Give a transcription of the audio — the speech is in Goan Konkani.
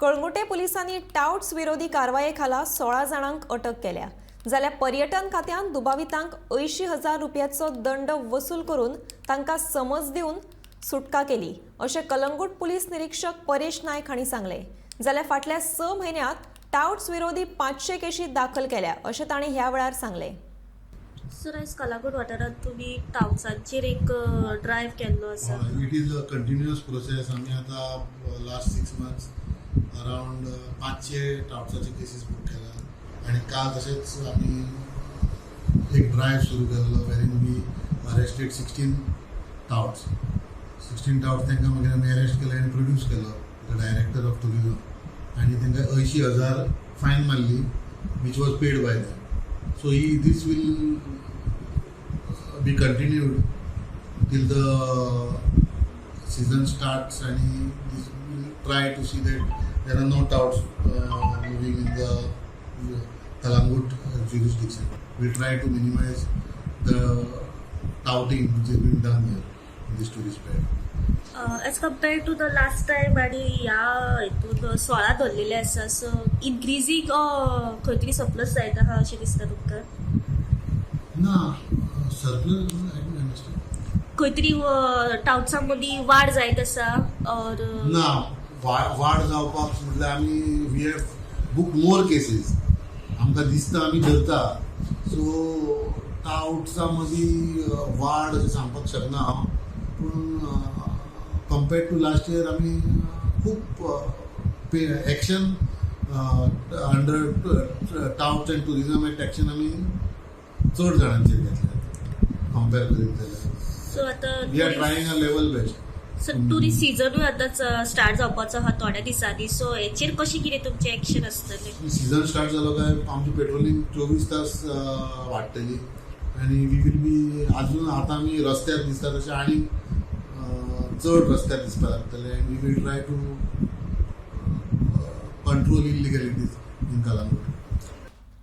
कळंगुटे पुलिसांनी टावट्स विरोधी कारवाये खाला 16 जाणांक अटक केल्या, जाल्यार पर्यटन खात्यान दुबावितांक 80,000 रुपयाचो दंड वसूल करून तांकां समज दिवन सुटका केली, अशें कलंगूट पुलीस निरीक्षक परेश नायक हांणी सांगलें. जाल्यार फाटल्या 6 म्हयन्यांत टावट्स विरोधी 500 केशी दाखल केल्या, अशें तांणी ह्या वेळार सांगलें. सर, आयज कलागूट वाठारांत तुमी टावट्सांचेर एक ड्रायव्ह केल्लो आसा. It is a continuous process. आमी आतां लास्ट 6 मंथ्स अरावंड 500 टावट्साचे केसीस बूक केला आनी काल तशेंच आमी एक ड्रायव्ह सुरू केल्लो wherein we arrested 16 touts. 16 touts तांकां मागीर आमी अरेस्ट केले आनी प्रोड्यूस केलो the director of tourism आनी तांकां 80,000 फायन मारली, which was paid by them. So he this will be continued till the season starts and this will try to see that there are no touts moving in the Kalangut jurisdiction. We'll try to minimize the touting which has been done here in this tourist belt. As compare to the last time आनी ह्या हितून 16 धरलेले आसा, सो इन्क्रिजींग खंय तरी सरप्लस जायत आहा अशें दिसता तुमकां? ना, surplus, I don't understand. खंय तरी टावट्सां मदीं वाड जायत आसा ऑर? ना, वाड जावपाक म्हटल्यार आमी we have book more cases. आमकां दिसता, आमी धरता. सो टावट्सा मदीं वाड अशें सांगपाक शकना हांव, पूण कंपेर्ड टू लास्ट इयर आमी खूब action under Touts and Tourism Act action आमी चड जाणांचेर घेतल्या कंपेर करीत जाल्यार. सो आतां We are trying our level best. So tourist सिजनूय आतां स्टार्ट जावपाचो आहा थोड्या दिसांनी, सो हेचेर कशें कितें तुमचें एक्शन आसतलें? सीझन स्टार्ट जालो काय आमची पेट्रोलिंग 24 तास वाडटली आनी we will be अजून आतां आमी रस्त्यार दिसता तशें आनी चड रस्त्यार दिसपाक लागतले and we will try to control illegalities in Calangute.